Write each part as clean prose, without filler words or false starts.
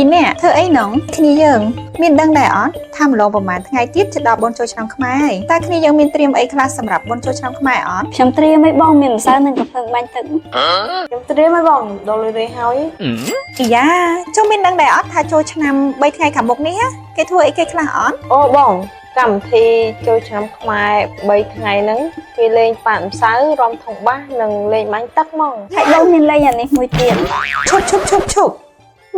2នាក់ធ្វើអីណងគ្នាយើងមានដឹងដែរអត់ថាម្លងប្រហែលថ្ងៃទៀតជិតដល់បុណ្យចូលឆ្នាំខ្មែរហើយតើគ្នាយើងមានត្រៀមអីខ្លះសម្រាប់បុណ្យចូលឆ្នាំខ្មែរអត់ ខ្ញុំត្រៀមឲ្យបងមានម្សៅនិងកំភ្លើងបាញ់ទឹក ខ្ញុំត្រៀមឲ្យបងដល់លុយរេហើយ អាយ៉ាចុះមានដឹងដែរអត់ថាចូលឆ្នាំ3ថ្ងៃខាងមុខនេះគេធ្វើអីគេខ្លះអត់ អូបងកម្មវិធីចូលឆ្នាំខ្មែរ3ថ្ងៃហ្នឹងគេលេងប៉ាតម្សៅរំធុងបាសនិងលេងបាញ់ទឹកហ្មង ហើយបងមានលេងអានេះមួយទៀត ឈប់ឈប់ឈប់ឈប់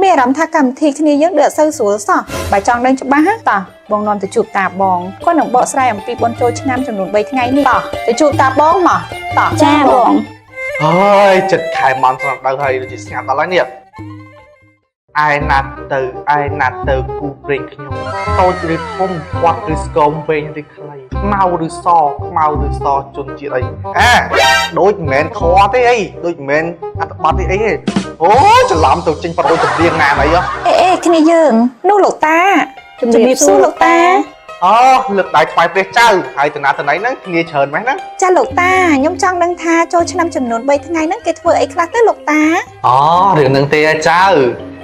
មានអារម្មណ៍ថាកម្មវិធីគ្នាយើងដូចអត់សូវស្រួលសោះបើចង់ដឹងច្បាស់ណាតោះបងនាំទៅជួបតាបងគាត់នឹងបកស្រាយអំពីបុណ្យចូលឆ្នាំចំនួន3ថ្ងៃនេះតោះទៅជួបតាបងមកតោះ ចាបង ហើយចិត្តខែមន់ស្រាប់ដៅហើយដូចជាស្ងាត់ដល់ហើយនេះឯណាត់ទៅឯណាត់ទៅគូព្រេងខ្ញុំតូចឬធំគាត់ឬស្គមវែងឬខ្លីខ្មៅឬសខ្មៅឬសជនជាតិអីអាដូចមិនមែនធေါ်ទេអីដូចមិនមែនអត្ថបទទេអីទេអូច្រឡំទៅចេញបត់ដូចចម្រៀងណាអីហ៎ អេអេគ្នាយើងនោះលោកតា ជំរាបសួរលោកតា អូលើកដៃថ្វាយព្រះចៅហើយតាណាតណៃហ្នឹងគ្នាច្រើនម៉េះហ្នឹង ចាលោកតាខ្ញុំចង់ដឹងថាចូលឆ្នាំចំនួន3ថ្ងៃហ្នឹងគេធ្វើអីខ្លះទៅលោកតា អូរឿងហ្នឹងទេចៅ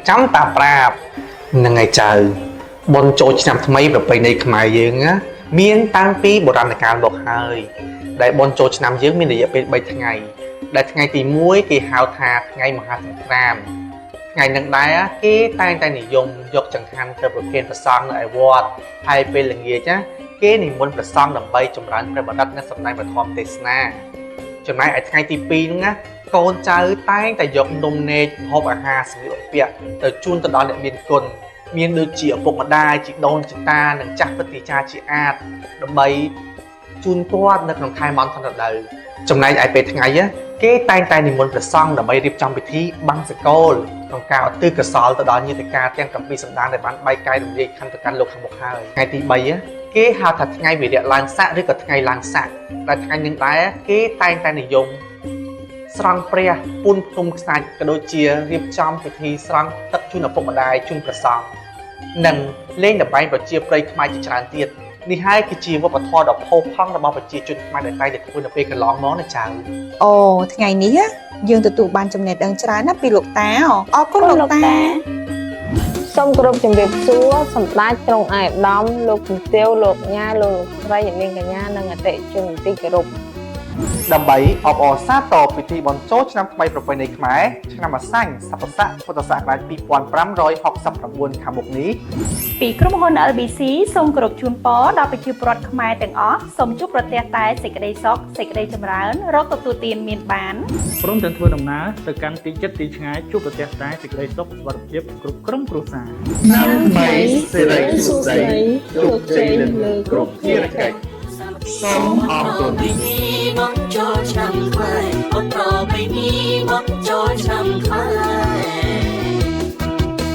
ចាំតាប្រាប់ហ្នឹងហើយចៅបុណ្យចូលឆ្នាំថ្មីប្រពៃណីខ្មែរយើងណាមានតាំងពីបុរាណកាលមកហើយដែលបុណ្យចូលឆ្នាំយើងមានរយៈពេល3ថ្ងៃដែលថ្ងៃទី1គេហៅថាថ្ងៃមហាសង្ក្រាន្តថ្ងៃហ្នឹងដែរគេតែងតែនិយមយកចង្ហាន់ទៅប្រគេនព្រះសង្ឃនៅឯវត្តហើយពេលល្ងាចណាគេនិមន្តព្រះសង្ឃដើម្បីចម្រើនព្រះបរិត្តនិងសម្ដែងព្រះធម៌ទេសនាចំណែកឯថ្ងៃទី2ហ្នឹងណាកូនចៅតែងតែយកនំនែកម្ហូបអាហារសម្លៀកបំពាក់ទៅជូនទៅដល់អ្នកមានគុណមានដូចជាឪពុកម្ដាយជីដូនជីតានិងចាស់ព្រឹទ្ធាចារ្យជាអាតដើម្បីជូនគាត់នៅក្នុងខែមន្តរដូវចំណែកឯពេលថ្ងៃណាគេតែងតែនិមន្តព្រះសង្ឃដើម្បីរៀបចំពិធីបង្សុកូលក្នុងការឧទ្ទិសកុសលទៅដល់ញាតិកាទាំង7សន្តានដែលបានបែកកាយរំលាយខណ្ឌទៅកាន់លោកខាងមុខហើយថ្ងៃទី3ណាគេហៅថាថ្ងៃវិរៈឡើងស័កឬក៏ថ្ងៃឡើងស័កដែលថ្ងៃនឹងដែរគេតែងតែនិយម ស្រង់ព្រះពូនភ្នំខ្សាច់ក៏ដូចជារៀបចំពិធីស្រង់ទឹកជូនឪពុកម្ដាយជូនព្រះសង្ឃនិងលេងល្បែងប្រជាប្រិយខ្មែរជាច្រើនទៀតនេះហើយគឺជាវប្បធម៌ដ៏ផូរផង់របស់ប្រជាជនខ្មែរដែលតែងតែធ្វើនៅពេលកន្លងមកណាចៅ អូថ្ងៃនេះយើងទទួលបានចំណេះដឹងច្រើនណាស់ពីលោកតាអរគុណលោកតា សូមគោរពជំរាបសួរសម្ដេចក្រុងឯកឧត្តមលោកជំទាវលោកញ៉ាលោកលោកស្រីអ្នកនាងកញ្ញានិងអតិថិជនទីគោរព ដើម្បីអបអរសាទរពិធីបុណ្យចូលឆ្នាំថ្មីប្រពៃណីខ្មែរឆ្នាំម្សាញ់សប្តាហ៍ពុទ្ធសករាជ2569ខាងមុខនេះ ពីក្រុមហ៊ុន LBC សូមគោរពជូនពរដល់ប្រជាពលរដ្ឋខ្មែរទាំងអស់សូមជួបប្រទះតែសេចក្តីសុខសេចក្តីចម្រើនរកទទួលទានមានបាន ព្រមទាំងធ្វើដំណើរទៅកាន់ទីជិតទីឆ្ងាយជួបប្រទះតែសេចក្តីសុខសុវត្ថិភាពគ្រប់ក្រុមគ្រួសារ ឆ្នាំថ្មីសិរីសួស្តីជោគជ័យលើគ្រប់ភារកិច្ចសូមអរគុណ បុណ្យចូលឆ្នាំខ្មែរបុណ្យប្រពៃណីបុណ្យចូលឆ្នាំខ្មែរ